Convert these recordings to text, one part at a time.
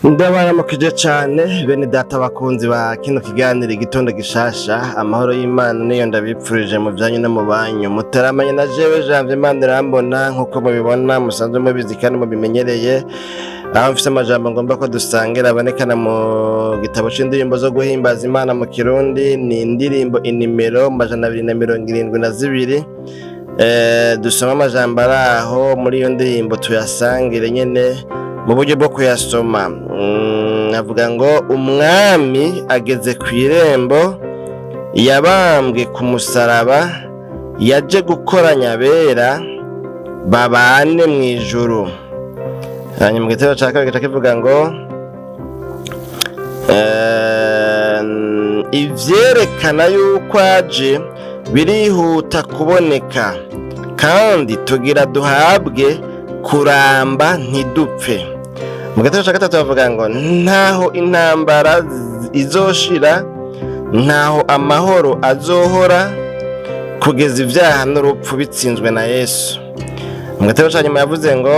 Ndabaramukije cane bene data bakunzi ba kino kiganiro Igitondo Gishasha. Amahoro y'Imana niyo ndabipfurije mu vyanyu no mu banyu. Mutaramanye na jewe Janvier Imana irambona, nkuko mubibona, musanzwe mubizi kandi mubimenyereye, aho mfise amajambo ngomba ko dusangira abonekana mu gitabo c'indirimbo zo guhimbaza Imana mu Kirundi. Ni indirimbo inimero 272. Dusome amajambo ari aho muri iyo ndirimbo, tuyasangire nyene mu buryo bwo kuyasoma. Avuga ngo: "Umwami ageze ku irembo, yabambwe ku musaraba, yaje gukoranya abera babane mu ijuru." Hanyuma mu gitero ca kabiri gica kivuga ngo: "Ivyerekana yuko aje birihuta kuboneka, kandi tugira duhabwe kuramba ntidupfe." Mu gitero ca gatatu bavuga ngo: "Ntaho intambara izoshira, ntaho amahoro azohora, kugeza ivyaha n'urupfu bitsinzwe na Yesu." Mu gitero ca nyuma yavuze ngo: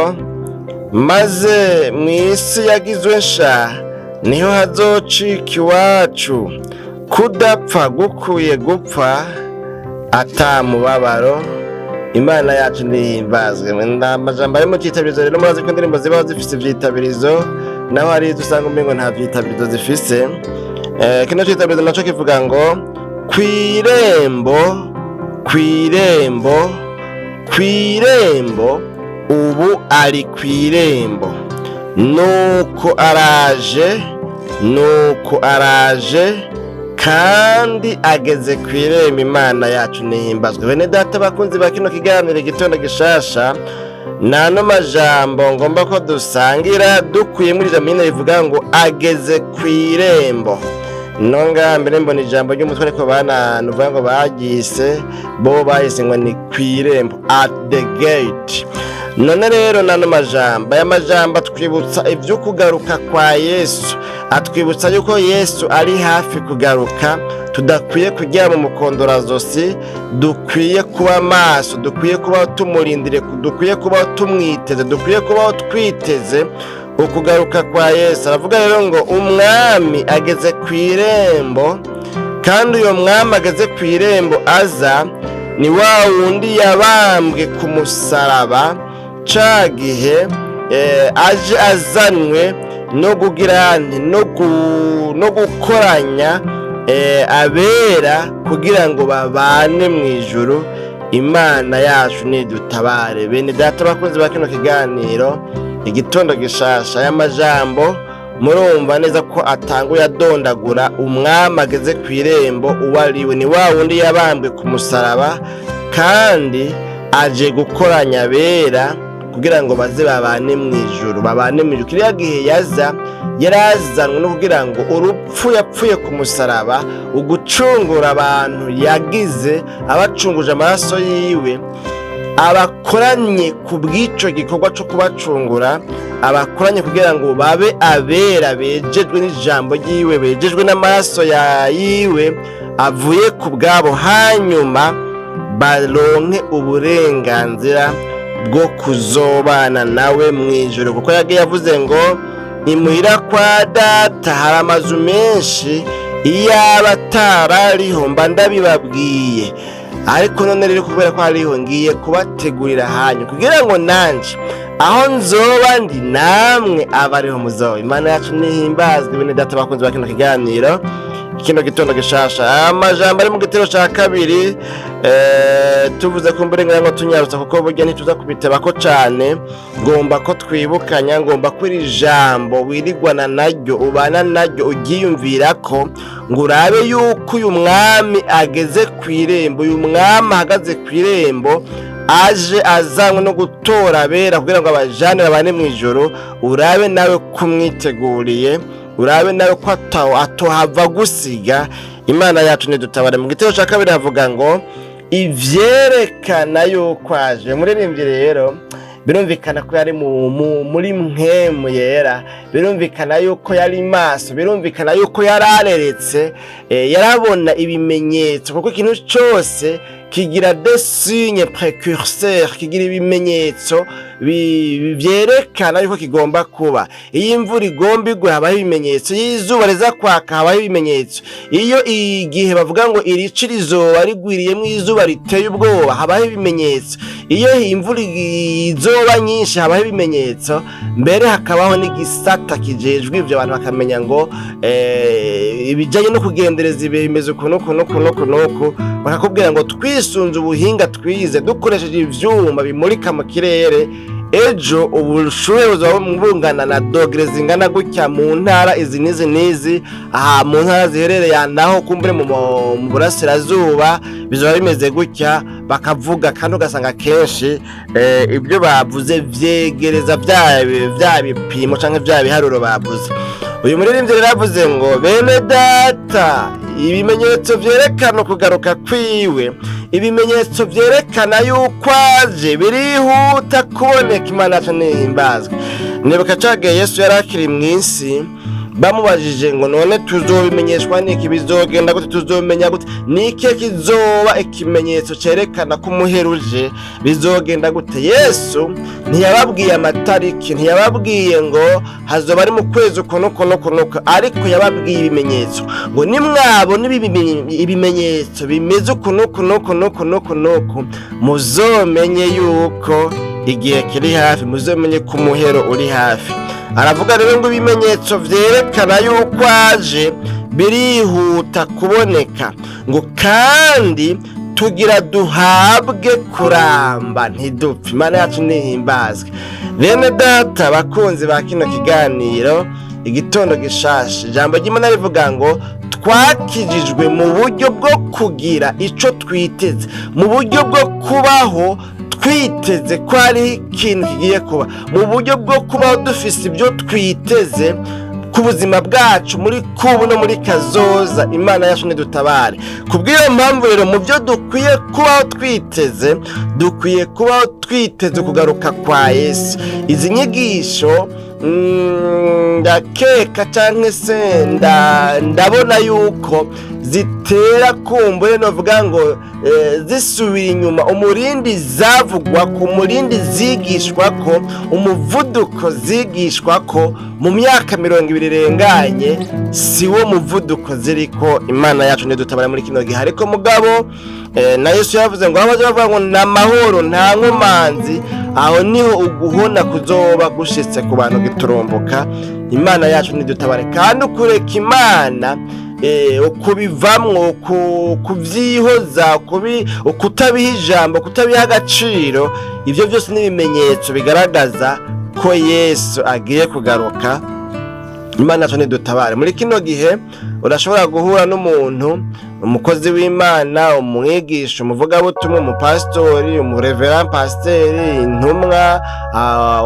"Maze mw'isi yagizwe nsha niho hazocika iwacu, kudapfa gukuye gupfa ata mubabaro. Imana yacu ntihimbazwe." Amajambo ari mu cyitabirizo rero, murazi ko indirimbo ziba zifise ivyitabirizo, naho hari izo usanga umengo nta vyitabirizo zifise. Kino citabirizo naco kivuga ngo: "Kw'irembo, kw'irembo, kw'irembo, ubu ari kw'irembo, nuko araje, nuko araje, kandi ageze kw'irembo. Imana yacu ntihimbazwe." Bene data bakunzi ba kino kiganiro Igitondo Gishasha, nano majambo ngomba ko dusangira dukuye muri ijambo nyine rivuga ngo "ageze ku irembo". Nonga mbere mbona ijambo ry'umutwe, ariko bana nuvuga ngo bagise bo bahise ngo ni ku irembo, at the gate. None rero nano majambo, aya majambo atwibutsa ibyo kugaruka kwa Yesu, atwibutsa yuko Yesu ari hafi kugaruka. Tudakwiye kuryama umukondorazosi, dukwiye kuba maso, dukwiye kubaho tumurindire, dukwiye kubaho tumwiteze, dukwiye kubaho twiteze ukugaruka kwa Yesu. Aravuga rero ngo umwami ageze ku irembo, kandi uyo mwami ageze ku irembo aza ni wa wundi yabambwe ku musaraba ca gihe, aje azanwe no kugira no gukoranya abera kugira ngo babane mu ijuru. Imana yacu nidutabare. Bene data bakunzi ba kino kiganiro Igitondo Gishasha, y'amajambo murumva neza ko atanguye adondagura umwami ageze ku irembo uwo ari we. Ni wa wundi yabambwe ku musaraba, kandi aje gukoranya abera kugira ngo baze babane mu ijuru, babane mu ijuru. Kiriya gihe yaza yarazanwe no kugira ngo urupfu yapfuye ku musaraba, ugucungura abantu yagize abacunguje amaraso yiwe, abakoranye ku bw'icyo gikorwa cyo kubacungura, abakoranye kugira ngo babe abera bejejwe n'ijambo ryiwe, bejejwe n'amaraso ya yiwe avuye ku bwabo, hanyuma baronke uburenganzira bwo kuzobana nawe mu ijoro, kuko yagiye yavuze ngo: "Imuhira kwa data hari amazu menshi, iyaba atarariho mba ndabibabwiye. Ariko none rero kubera ko hariho, ngiye kubategurira hanyu, kugira ngo nanje aho nzoba ndi namwe abariho muzoba." Imana yacu nihimbazwe. Bene data bakunzi ba kino kiganiro, kino Gitondo Gishasha, amajambo ari mu gitero ca kabiri, tuvuze ko mbere ngira ngo tunyarutsa, kuko burya ntituza kubitebako cane. Ngomba ko twibukanya, ngomba ko iri jambo wirigwana naryo, ubana naryo, uryiyumvirako, ngo urabe yuko uyu mwami ageze ku irembo, uyu mwami ahagaze ku irembo, aje azanywe no gutora abera kugira ngo abajane babane mu ijoro. Urabe nawe kumwiteguriye, urabe nawe ko atohava gusiga. Imana yacu nidutabare. Mu gitero cya kabiri havuga ngo "ivyerekana yuko aje". Muririmbyi rero birumvikana ko yari muri mpwemu yera, birumvikana yuko yari maso, birumvikana yuko yari areretse, yarabona ibimenyetso, kuko ikintu cyose Kigira des signes précurseurs, kigira ibimenyetso vyerekana yuko kigomba kuba. Iyo imvura igomba igwe, habaho ibimenyetso. Iyo izuba riza kwaka, habaho ibimenyetso. Iyo igihe bavuga ngo irici rizoba rigwiriyemwo izuba riteye ubwoba, habaho ibimenyetso. Iyo imvura izoba nyinshi, habaho ibimenyetso. Mbere hakabaho n'igisata kijejwe ivyo, abantu bakamenya ngo ibijanye no kugendereza ibihe bimeze uku n'uku n'uku n'uku n'uku. Bakakubwira ngo twisunze ubuhinga twize, dukoresheje ivyuma bimurika mu kirere, ejo ubushuhe buzoba bungana na dogere zingana gutya mu ntara izi n'izi n'izi, aha mu ntara ziherereye aha naho kumbure mu burasirazuba bizoba bimeze gutya. Bakavuga kandi ugasanga kenshi ibyo bavuze vyegereza vya bipimo canke vya biharuro bavuze. Uyu muririmbyi rero yavuze ngo: "Bene data, ibimenyetso vyerekana ukugaruka kwiwe, ibimenyetso vyerekana yuko aje, birihuta kuboneka." Imana yacu nihimbazwe. Nibuka cagihe Yesu yari akiri mw'isi, bamubajije ngo: "None tuzobimenyeshwa niki? Bizogenda gute? Tuzomenya gute? Nike kizoba ikimenyetso cerekana ko umuhero uje? Bizogenda gute?" Yesu ntiyababwiye amatariki, ntiyababwiye ngo hazoba ari mu kwezi uku n'uku n'uku n'uku, ariko yababwiye ibimenyetso ngo: "Nimwabona ibimenyetso bimeze uku n'uku n'uku n'uku n'uku n'uku, muzomenye yuko igihe kiri hafi, muzomenye ko umuhero uri hafi." Aravuga rero ngo ibimenyetso vyerekana yuko aje birihuta kuboneka, ngo kandi tugira duhabwe kuramba ntidupfe. Imana yacu nihimbazwe. Bene data bakunzi ba kino kiganiro Igitondo Gishasha, ijambo ry'Imana rivuga ngo twakijijwe mu buryo bwo kugira ico twiteze, mu buryo bwo kubaho twiteze ko hari ikintu kigiye kuba, mu buryo bwo kubaho dufise ibyo twiteze ku buzima bwacu muri kubu no muri kazoza. Imana yacu nidutabare. Kubw'iyo mpamvu rero, mu byo dukwiye kubaho twiteze, dukwiye kubaho twiteze kugaruka kwa Yesu. Izi nyigisho ndakeka cyangwa se ndabona yuko zitera kumbure novuga ngo zisubira inyuma umurindi zavugwa ku murindi zigishwa ko umuvuduko zigishwa ko mu myaka 20 irenganye si wo muvuduko ziriko. Imana yacu ntidutabara muri kino gihe. Ariko mugabo na Yesu yavuze ngo aho baza bavuga ngo ni amahoro, nta nkomanzi, aho niho uguhona kuzoba gushitse ku bantu giturumbuka. Imana yacu ntidutabare. Kandi ukureka Imana, ukubivamwo, kuvyihoza, ukutabiha ijambo, kutabiha agaciro, ivyo byose n'ibimenyetso bigaragaza ko Yesu agiye kugaruka. Imana yacu ntidutabare. Muri kino gihe urashobora guhura n'umuntu, umukozi w'Imana, umwigisha, umuvugabutumwa, umupasitori, umurevera pasiteri, intumwa,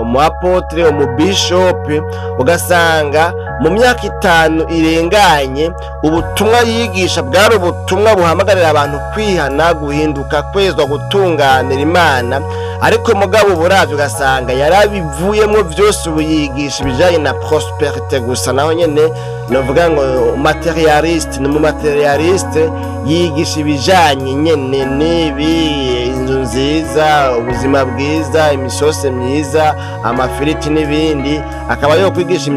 umuapotire, umubishopi, ugasanga mu myaka 5 irenganye ubutumwa yigisha bwari ubutumwa buhamagarira abantu kwihana, guhinduka, kwezwa, gutunganira Imana. Ariko mugabo uburavyo ugasanga yarabivuyemo byose, ubu yigisha ibijanye na prospérité gusa. Naho nyene novuga ngo matérialiste, ni umumatérialiste, yigisha ibijanye nyene n'ibi: inzu nziza, ubuzima bwiza, imisose myiza, amafiriti n'ibindi. Akaba yo kwigisha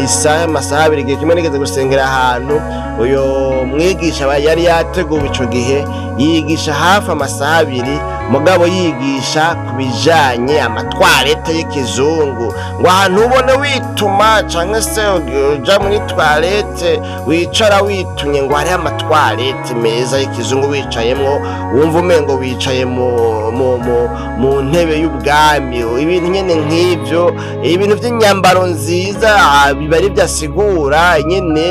isaha, amasaha 2. Igihe kimwe nigeze gusengera ahantu uyo mwigisha yari yateguwe ico gihe, yigisha hafi amasaha 2, mugabo yigisha ku bijanye amatoilettes y'ikizungu, ngo ahantu ubone wituma canke se uja muri toilette wicara witumye, ngo hariho amatoilettes meza y'ikizungu, wicayemwo wumva umengo wicaye mu ntebe y'ubwami. Ibintu nyene nk'ivyo, ibintu vy'inyambaro nziza, biba ari asigura nyene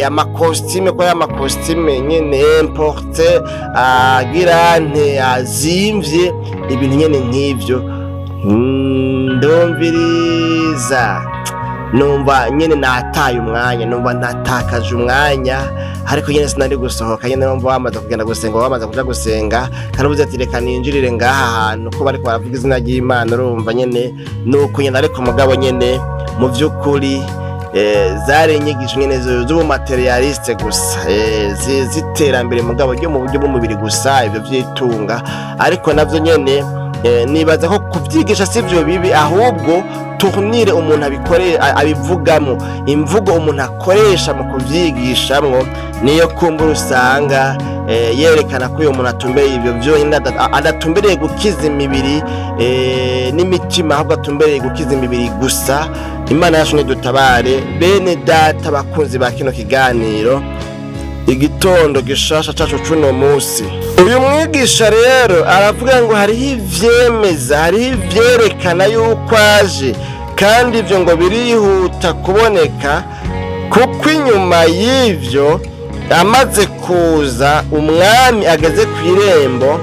amacostumes, ko y'amacostumes nyene importé, agira nte, azimvye, ibintu nyene nk'ivyo. Ndumviriza numva nyene nataye umwanya, numva natakaje umwanya, ariko nyene sinari gusohoka nyene. Numva wamaze kugenda gusenga, wamaze kuja gusenga, kandi uvuze ati: "Reka ninjirire ngaha hantu ko bariko baravuga izina ry'Imana." Urumva nyene nuko nyene. Ariko mugabo nyene mu vy'ukuri Zari inyigisho nyene z'ubumatérialiste gusa, z'iterambere mugabo ryo mu buryo bw'umubiri gusa, ivyo vy'itunga. Ariko navyo nyene, nibaza ko kuvyigisha si vyo bibi, ahubwo tournure umuntu abikore abivugamo, imvugo umuntu akoresha mu kuvyigishamwo, niyo kumbura usanga yerekana ko uyo muntu atumbereye ivyo vyonyine, adatumbereye gukiza imibiri n'imitima, ahubwo atumbereye gukiza imibiri gusa. Imana yacu nidutabare. Bene data bakunzi ba kino kiganiro, Igitondo Gishasha cacu cuno musi, uyu mwigisha rero aravuga ngo hariho ivyemeza, hariho ivyerekana yuko aje, kandi ivyo ngo birihuta kuboneka, kuko inyuma y'ivyo amaze kuza, umwami ageze ku irembo,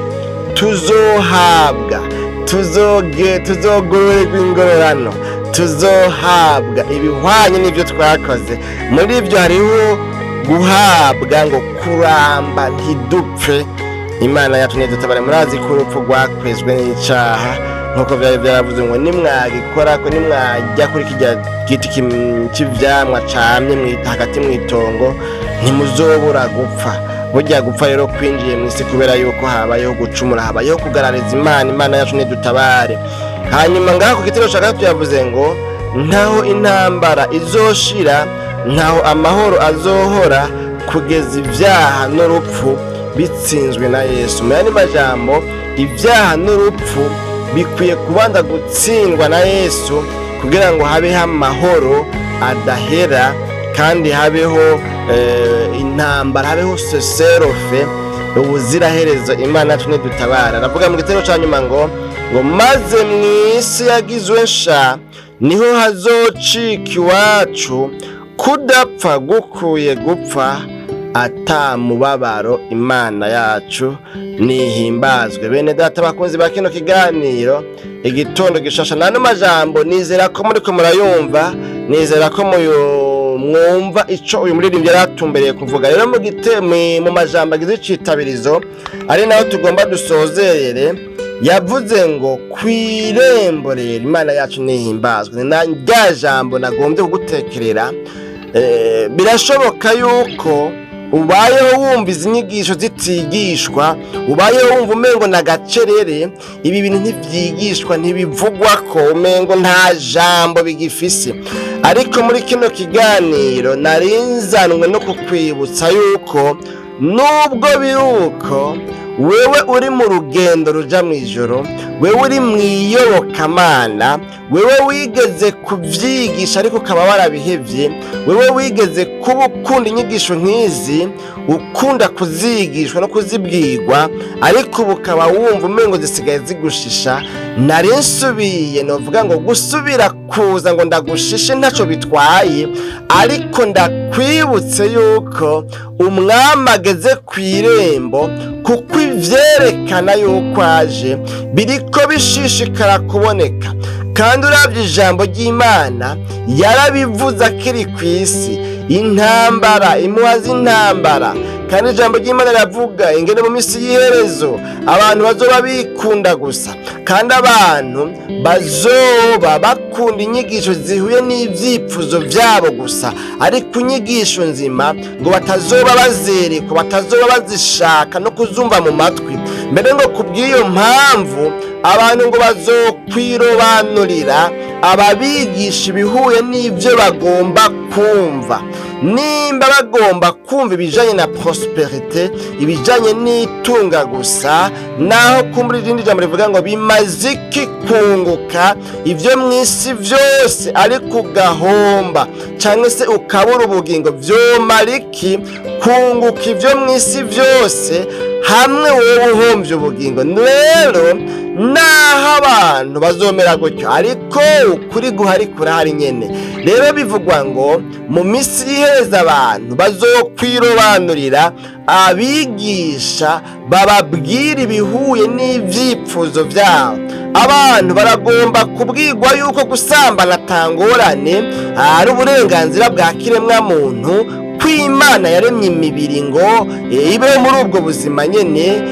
tuzohabwa, tuzogororerwa ingororano, tuzohabwa ibihwanye n'ibyo twakoze. Muri ibyo hariho guhabwa ngo kuramba ntidupfe. Imana yacu ntidutabare. Murazi ko urupfu rwakwezwe n'icaha, nk'uko byari byaravuze ngo nimwagikora ko, nimwajya kuri kirya giti c'ivyamwa camye hagati mw'itongo, ntimuzobura gupfa. Burya gupfa rero kwinjiye mu isi kubera yuko habayeho gucumura, habayeho kugarariza Imana. Imana yacu ntidutabare. Hanyuma ngaho ku gitero ca gatatu yavuze ngo ntaho intambara izoshira, ntaho amahoro azohora, kugeza ibyaha n'urupfu bitsinzwe na Yesu. Mu yandi majambo, ibyaha n'urupfu bikwiye kubanza gutsindwa na Yesu kugira ngo habeho amahoro adahera, kandi habeho intambara, habeho cessez-le-feu ubuziraherezo. Imana yacu ntidutabara. Aravuga mu gitero cya nyuma ngo maze mu isi yagizwe nsha niho hazocika iwacu kudapfa gukuye gupfa ata mubabaro. Imana yacu nihimbazwe. Bene data bakunzi ba kino kiganiro, Igitondo Gishasha, nano majambo nizera ko muriko murayumva, nizera ko mwumva ico uyu muririmbyi yaratumbereye kuvuga. Rero mu majambo agize icitabirizo, ari naho tugomba dusozerere, yavuze ngo kw'irembo rero. Imana yacu nihimbazwe. Na rya jambo nagombye kugutekerera, birashoboka yuko ubayeho wumva izi nyigisho zitigishwa, ubayeho wumva umengo na gacerere, ibi bintu ntivyigishwa, ntibivugwa, ko umengo nta jambo bigifise. Ariko muri kino kiganiro narinzanwe no kukwibutsa yuko nubwo biri uko, wewe uri mu rugendo ruja mu ijoro, wewe uri mu iyobokamana, wewe wigeze kubyigisha ariko ukaba warabihevye, wewe wigeze kuba ukunda inyigisho nk'izi, ukunda kuzigishwa no kuzibwirwa, ariko ubu ukaba wumva umengo zisigaye zigushisha, nari nsubiye novuga ngo gusubira kuza ngo ndagushishe ntacyo bitwaye, ariko ndakwibutse yuko umwami ageze ku irembo, kuko ivyerekana yuko aje biriko bishishikara kuboneka. Kandi urabye ijambo ry'Imana yarabivuze akiri ku isi, intambara, impuha z'intambara. Kandi ijambo ry'Imana riravuga ingene mu minsi y'iherezo abantu bazoba bikunda gusa, kandi abantu bazoba bakunda inyigisho zihuye n'ibyifuzo byabo gusa, ariko inyigisho nzima ngo batazoba bazerekwa, batazoba bazishaka no kuzumva mu matwi mbere. Ngo ku bw'iyo mpamvu abantu ngo bazokwirobanurira ababigisha ibihuye n'ibyo bagomba kumva. Nimba bagomba kumva ibijanye na prospérité, ibijanye n'itunga gusa, naho kumbura irindi jambo rivuga ngo bimaze iki kunguka ibyo mu isi byose ariko ugahomba cyangwa se ukabura ubugingo? Vyomara iki kunguka ibyo mu isi byose hamwe wowe uhombye ubugingo? Rero naho abantu bazomera gutyo, ariko ukuri guhari kurahari nyene. Rero bivugwa ngo mu minsi y'ihereza abantu bazokwirobanurira abigisha bababwira ibihuye n'ibyifuzo byabo. Abantu baragomba kubwirwa yuko gusambana atangorane, ari uburenganzira bwa kiremwa muntu. Ko Imana yaremye imibiri ngo ibeho muri ubwo buzima nyene.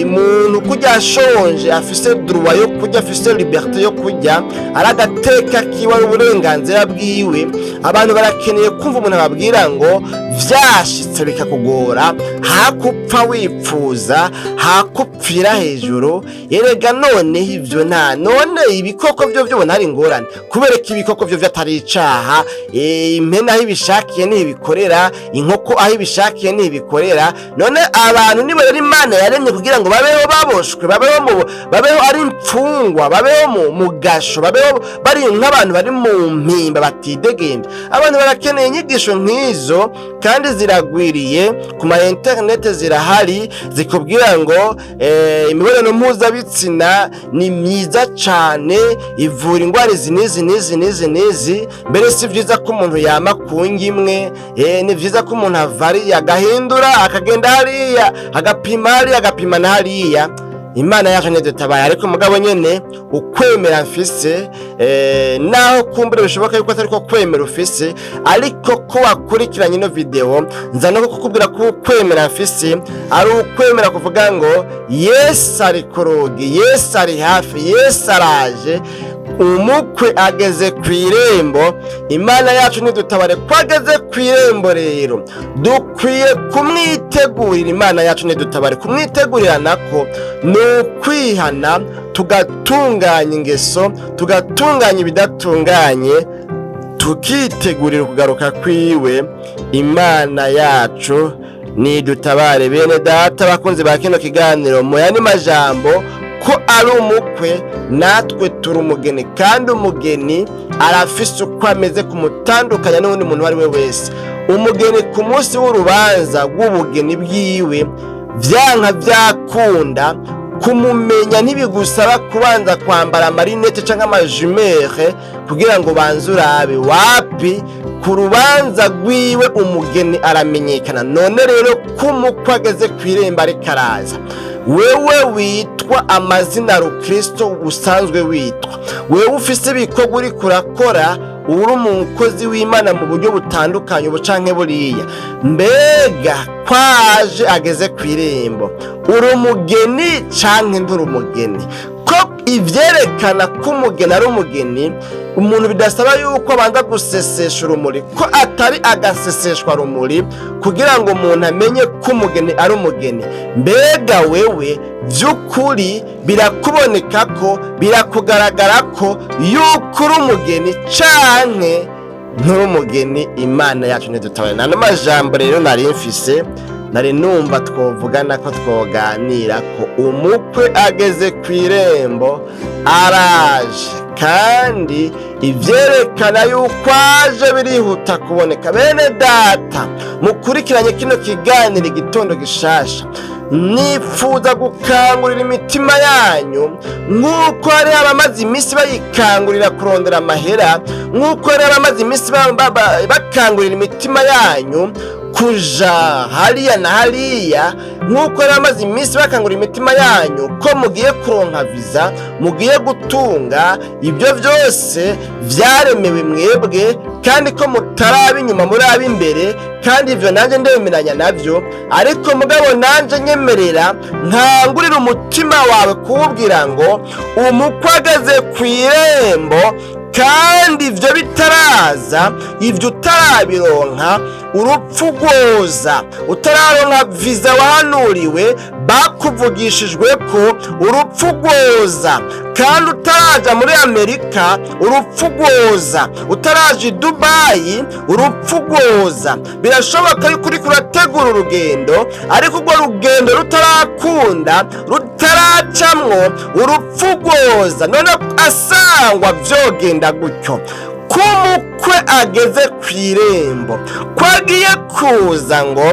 Umuntu kurya ashonje afise droit yo kurya, afise liberté yo kurya, ari agateka kiwe, ari uburenganzira bwiwe. Abantu barakeneye kumva umuntu ababwira ngo vyashitse bikakugora, hakupfa wipfuza, hakupfira hejuru. Erega noneho ivyo nta none ibikoko vyo vyobona hari ingorane, kubera ko ibikoko vyo atari icaha. Impene aho ibishakiye ntibikorera, inkoko aho ibishakiye ntibikorera. None abantu nibo rero Imana yaremye kugira ngo babeho baboshwe, babeho ari imfungwa, babeho mu gasho, babeho bari nk'abantu bari mu mpimba batidegembya. Abantu barakeneye inyigisho nk'izo, kandi ziragwiriye ku ma internet, zirahari, zikubwira ngo imibonano mpuzabitsina ni myiza cane, ivura indwara izi n'izi n'izi n'izi n'izi. Mbere si vyiza ko umuntu yama ku imwe, ni vyiza ko umuntu avariye, agahindura, akagenda hariya, agapima hariya, agapima na hariya. Imana yacu ntidutabaye. Ariko mugabo nyene ukwemera mfise, naho kumbura bishoboka yuko atari ko kwemera ufise, ariko ko wakurikiranye ino video, nza no kukubwira ko ukwemera mfise ari ukwemera kuvuga ngo Yesu ari ku rugi, Yesu ari hafi, Yesu araje, umukwe ageze ku irembo. Imana yacu ntidutabare. Ko ageze ku irembo rero, dukwiye kumwitegurira. Imana yacu ntidutabare. Kumwitegurira nako ni ukwihana, tugatunganya ingeso, tugatunganya ibidatunganye, tukitegurira kugaruka kwiwe. Imana yacu nidutabare. Bene data, bakunzi ba kino kiganiro, mu yandi majambo, ko ari umukwe, natwe turi umugeni, kandi umugeni arafise uko ameze kumutandukanya n'uwundi muntu uwo ari we wese. Umugeni ku munsi w'urubanza rw'ubugeni bwiwe, vyanka vyakunda, kumumenya ntibigusaba kubanza kwambara ama lunettes canke ama jumelles kugira ngo banze urabe wapi. Ku rubanza rwiwe umugeni aramenyekana. None rero ko umukwe ageze ku irembo, ariko araza, wewe witwa amazina rukristo usanzwe witwa, wewe ufise ibikorwa uriko urakora, uri umukozi w'Imana mu buryo butandukanye ubu canke buriya, mbega kwaje ageze ku irembo, uri umugeni canke nturi umugeni? Ko ivyerekana ko umugeni ari umugeni, umuntu bidasaba yuko abanza gusesesha urumuri, ko atari agaseseshwa rumuri kugira ngo umuntu amenye ko umugeni ari umugeni. Mbega wewe by'ukuri birakuboneka ko, birakugaragara ko yuko uri umugeni canke nturi umugeni? Imana yacu ntidutabare. Nta n'amajambo rero nari mfise, nari numva twovugana, ko twoganira ko umukwe ageze ku irembo, araje, kandi ivyerekana yuko aje birihuta kuboneka. Bene data mukurikiranye kino kiganiro Igitondo Gishasha, nifuza gukangurira imitima yanyu nk'uko hari abamaze iminsi bayikangurira kurondera amahera, nk'uko hari abamaze iminsi bakangurira imitima yanyu kuja hariya na hariya, nk'uko hari abamaze iminsi bakangurira imitima yanyu ko mugiye kuronka visa, mugiye gutunga. Ibyo byose vyaremewe mwebwe, kandi ko mutaraba inyuma, muri ab'imbere, kandi ivyo nanjye ndemeranya navyo. Ariko mugabo nanje nyemerera nkangurira umutima wawe kuwubwira ngo umukwe ageze ku irembo, kandi ivyo bitaraza, ivyo utarabironka, urupfu rwoza utararonka visa wahanuriwe, bakuvugishijwe ko, urupfu rwoza kandi utaraja muri Amerika, urupfu rwoza utaraja i Dubayi, urupfu rwoza. Birashoboka yuko uriko urategura urugendo, ariko urwo rugendo rutarakunda, rutaracamwo, urupfu rwoza. None asangwa vyogenda gutyo, ko umukwe ageze ku irembo, ko agiye kuza ngo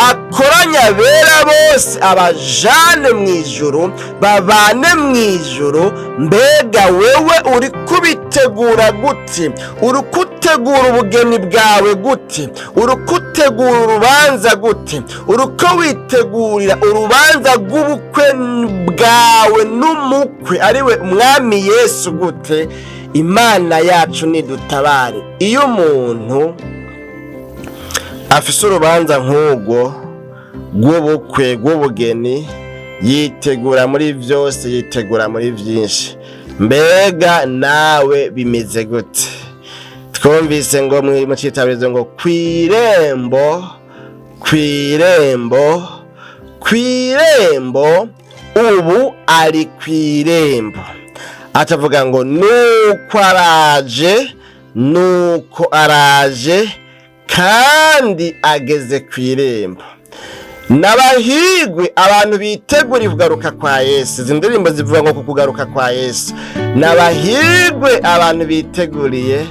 akoranye abera bose, abajane mu ijuru, babane mu ijuru, mbega wewe uri kubitegura gute? Uri kutegura ubugeni bwawe gute? Uri kutegura urubanza gute? Uri ko witegurira urubanza rw'ubukwe bwawe n'umukwe ariwe Umwami Yesu gute? Imana yacu nidutabare. Iyo umuntu Afise urubanza nk'urwo rw'ubukwe, rw'ubugeni, yitegura muri vyose, yitegura muri vyinshi. Mbega nawe bimeze gute? Twumvise ngo mu citabirizo ngo kw'irembo, kw'irembo, kw'irembo, ubu ari kw'irembo. Atavuga ngo nuko araje, nuko araje, kandi ageze kw'irembo. N'abahigwe abantu bitegura kugaruka kwa Yesu. Izi ndirimbo zivuga ngo ku kugaruka kwa Yesu. N'abahigwe abantu biteguriye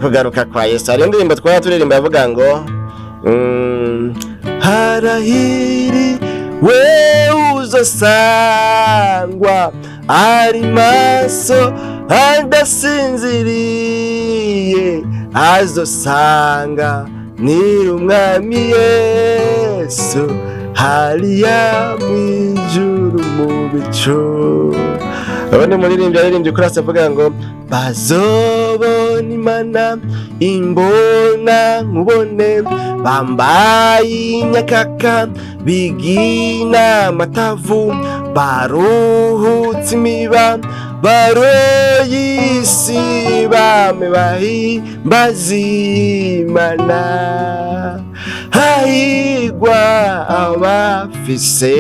kugaruka kwa Yesu. Hari indirimbo twaba turirimba yavuga ngo harahiri we uzosangwa ari maso adasinziriye, azosanga ni Umwami Yesu hariya mw'ijuru mu bicu. Ubundi muririmbyi aririmbye kuri avuga ngo bazobona Imana imbona nkubone, bambaye inyakaka bigina amatavu, baruhutse imiba baroye isi, bame bahimbaza Imana. Hahigwa abafise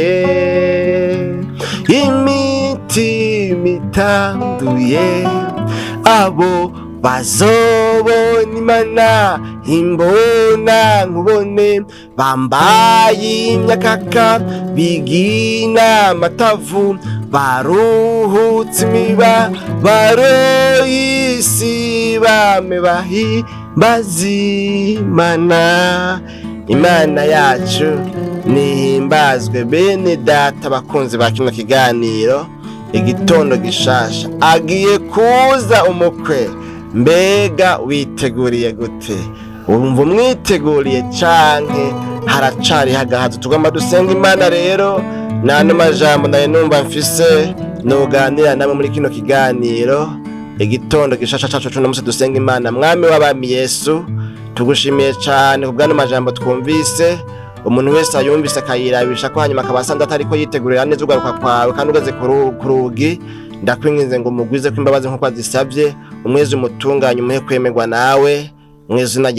imitima itanduye, abo bazobona Imana imbona nkubone, bambaye imyakaka bigina amatavu, baruhutse imiba baroye isi, bame bahimbaza Imana. Imana yacu nihimbazwe. Bene Data, bakunzi ba kino kiganiro Igitondo Gishasha, agiye kuza umukwe. Mbega witeguriye gute? Wumva umwiteguriye canke haracariho agahazo? Tugomba dusenga Imana. Rero n'ano majambo nari numva mfise noganira namwe muri kino kiganiro Igitondo Gishasha cacu cuno musi. Dusenga Imana. Mwami w'abami Yesu, tugushimiye cane ku bw'ano majambo twumvise. Umuntu wese ayumvise akayirabisha ko hanyuma akaba asanze atariko yitegurira neza ugaruka kwawe, kandi ugeze ku rugi, ndakwinginze ngo umugwize ko imbabazi nk'uko azisabye, umwezi umutunganye, umuhe kwemerwa nawe mu izina rya